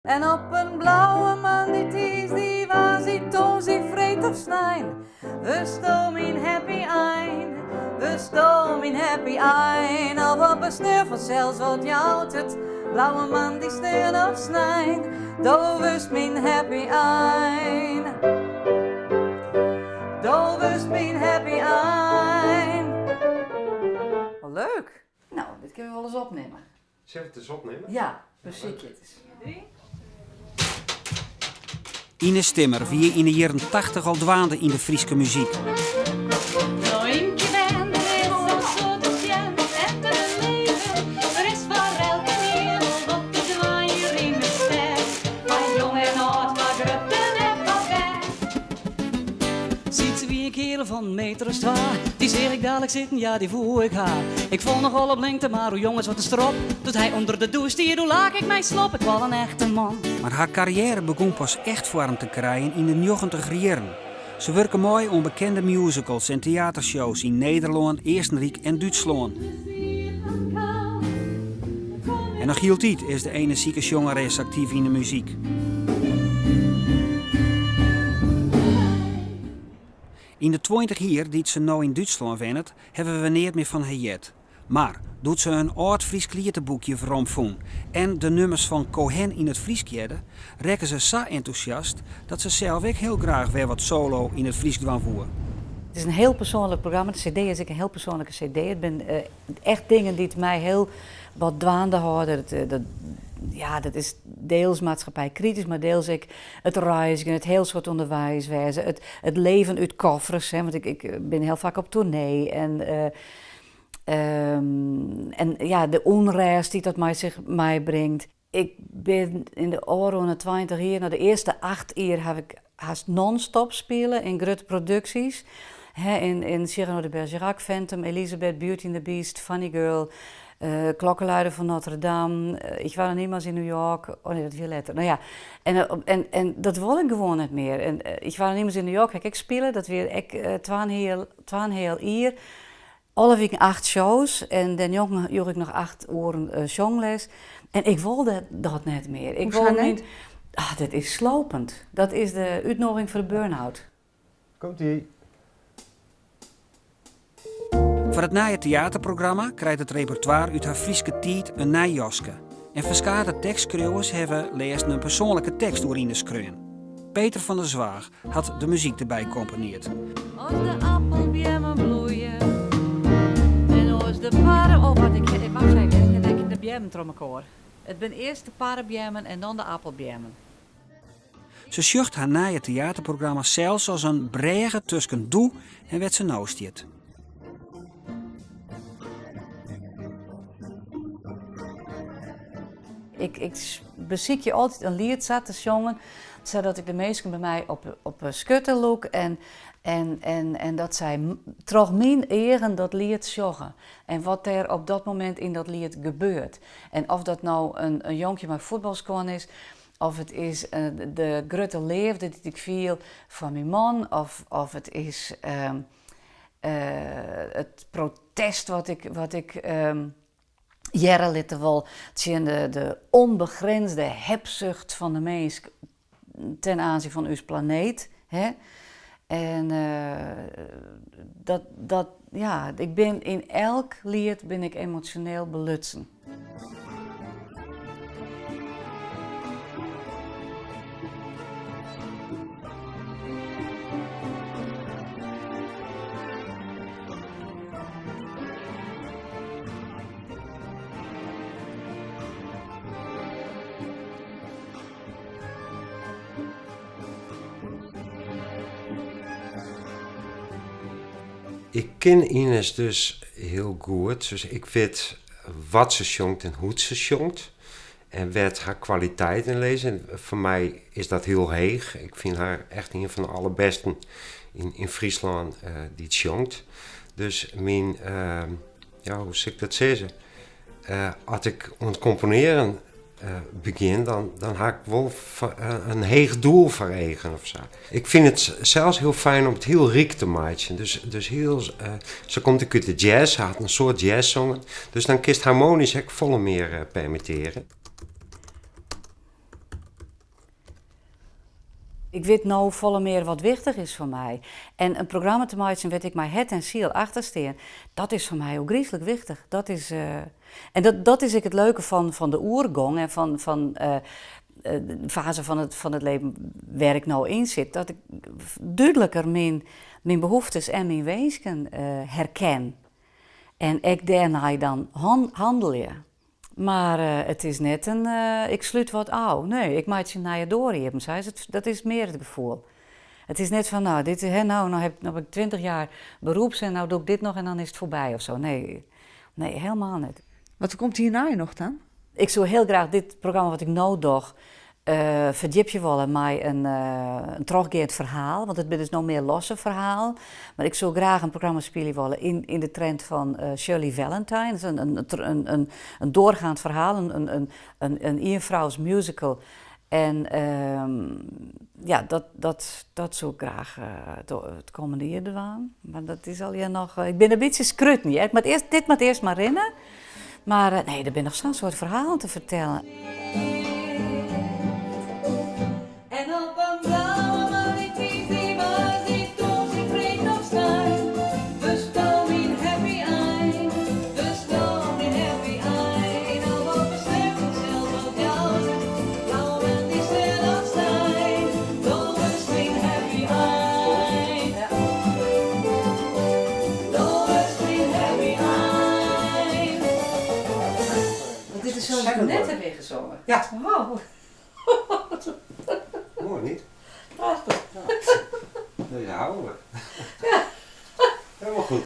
En op in blauwe moandei, tiisdei, woansdei, tongersdei, freed of snein wurdsto myn happy ein, wurdsto myn happy ein. Of op in sneon fansels, wat jout it, blauwe moandei, sneon of snein, do wurdst myn happy ein. Do wurdst myn happy ein. Wat leuk! No, dit kinne we wolris opnimme. Sille we it ris opnimme? Ja, besykje it ris. Ines Timmer wie yn de jierren 80 al dwaande yn de Fryske muzyk. Sytse wie in keardel fan in meter as twa. Dy seach ik dalik sitten, ja dy woe ik ha. Ik foel nochal op lingte, mar o jonges wat in strop. Doe't hy ûnder de dûs stie, doe lake ik my slop. Ik wol in echte man. Mar har karriêre begûn pas echt foarm te krijen yn de njoggentiger jierren. Se wurke mei oan bekende musicals en teatershows yn Nederlân, Eastenryk en Dútslân. En noch hieltyd is de enerzjike sjongeres aktyf yn de muzyk. Yn de 20 jier dy't se no yn Dútslân wennet, hawwe we neat mear fan har heard. Mar doe't se in âld Frysk lieteboekje weromfûn en de nummers fan Cohen yn it Frysk hearde, rekke se sa entûsjast dat se sels ek hiel graach wer wat solo yn it Frysk dwaan woe. It is in hiel persoanlik programma. De CD is ek in hiel persoanlike CD. It binne echt dingen dy't my hiel wat dwaande hâlde. Dat, ja, dat is deels maatskippijkritysk, mar deels ek it reizgjen, it hiel soad ûnderweis wêze, it leven út koffers, hè, want ik bin hiel faak op toernee en en ja, de ûnrêst dy't dat mei sich meibringt. Ik bin yn de ôfrûne 20 jier, no de earste 8 jier haw ik hast non-stop spile yn grutte produksjes. Hè, yn Cyrano de Bergerac, Phantom, Elisabeth, Beauty and the Beast, Funny Girl, Klokkenluider van Notre Dame, Ich war noch niemals in New York, oh nee, dat wie letter. No ja, en, en, en dat wol ik gewoan net mear. En Ich war noch niemals in New York ha ik ek spile, dat wie ek twaenheal jier. Alle wiken 8 shows en dêrnjonken joech ik noch 8 oeren sjongles. En ik wol dat net mear. Ik wol net. Ah, dat is slopend. Dat is de útnûging foar de burn-out. Komt-ie. Foar it nije teaterprogramma krijt it repertoire út har Fryske tiid in nij jaske. En ferskate tekstskriuwers hawwe lêsten in persoanlike tekst oer Ines skreaun. Peter van der Zwaag hat de muzyk derby komponeard. As de appelbeammen bloeie en as de parre... Oh, wat ik, wacht even, ik de beammen troch mekoar. It binne earst de parrebeammen en dan de appelbeammen. Se sjocht har nije teaterprogramma sels as in brêge tusken doe en wêr't se no stiet. Ik besykje altyd in liet sa te sjongen, sadat ik de minsken by my op 'e skurte lûk en, en, en, en dat sy troch myn eagen dat liet sjogge. En wat dêr op dat momint yn dat liet gebeurt. En of dat no in jonkje mei fuotbalskuon is, of it is de grutte leafde dy't ik fiel foar myn man, of it is it protest wat ik hearre litte wol tsjin de ûnbegrinsde hebsucht fan de minsk ten aanzien fan ús planeet. Hè? En dat, ja, ik bin yn elk liet bin ik emosjoneel belutsen. Ik ken Ines dus hiel goed, dus ik wit wat se sjongt en hoe't se sjongt. En wêr't har kwaliteiten lizze. En foar my is dat hiel heech. Ik fyn har echt ien fan de allerbêsten yn Fryslân dy't sjongt. Dus myn, ja, hoe sil ik dat sizze? As ik oan it komponearjen begjin, dan ha ik wol in heech doel foar eagen of sa. Ik fyn it sels hiel fijn om it hiel ryk te meitsjen. Dus hiel, se komt ek út de jazz, se hat in soad jazz songen. Dus dan kinst harmonysk ek folle mear permittearje. Ik wit no folle mear wat wichtich is foar my. En in programma te meitsjen wêr't ik mei hert en siel achter stean, dat is foar my ôfgryslik wichtich. Dat is, en dat is ek it leuke fan de oergong en fan de faze fan it libben wêr't ik no yn sit, dat ik dúdliker myn behoeftes en myn winsken herken. En ek dêrnei dan hannelje. Mar it is net in ik slút wat ôf. Nee, ik meitsje in nije doar iepen, sa is it, dat is mear it gefoel. It is net fan, no, dit, hè, no, no ha ik 20 jier beroeps en no doch ik dit noch en dan is it foarby of sa. Nee, nee, hielendal net. Wat komt hjirnei noch dan? Ik soe hiel graach dit programma wat ik no doch ferdjipje wolle mei in trochgeand ferhaal, want it binne dus no mear losse ferhalen. Mar ik soe graach in programma spylje wolle yn de trend fan Shirley Valentine. Dat is in doorgaand ferhaal, in ienfrouws musical. En ja, dat soe ik graach it kommende jier dwaan. Mar dat is allegear noch. Ik bin in bytsje skruten, hear. Dit moat earst mar rinne. Mar nee, der binne noch sa'n soad ferhalen te fertellen. En op in blauwe moandeitiisdei woansdei tongersdei freed of snein wurdst do myn happy ein, wurdst do myn happy ein. Al wat beslept sels op jouwe, blauwe moandei sneon of snein, do wurdst myn happy ein. Do wurdst myn happy ein. Want dit is zoals ik net heb ingezongen. Ja. Wow. Moai, niet? Prachtich. Deze houden we. Helemaal goed.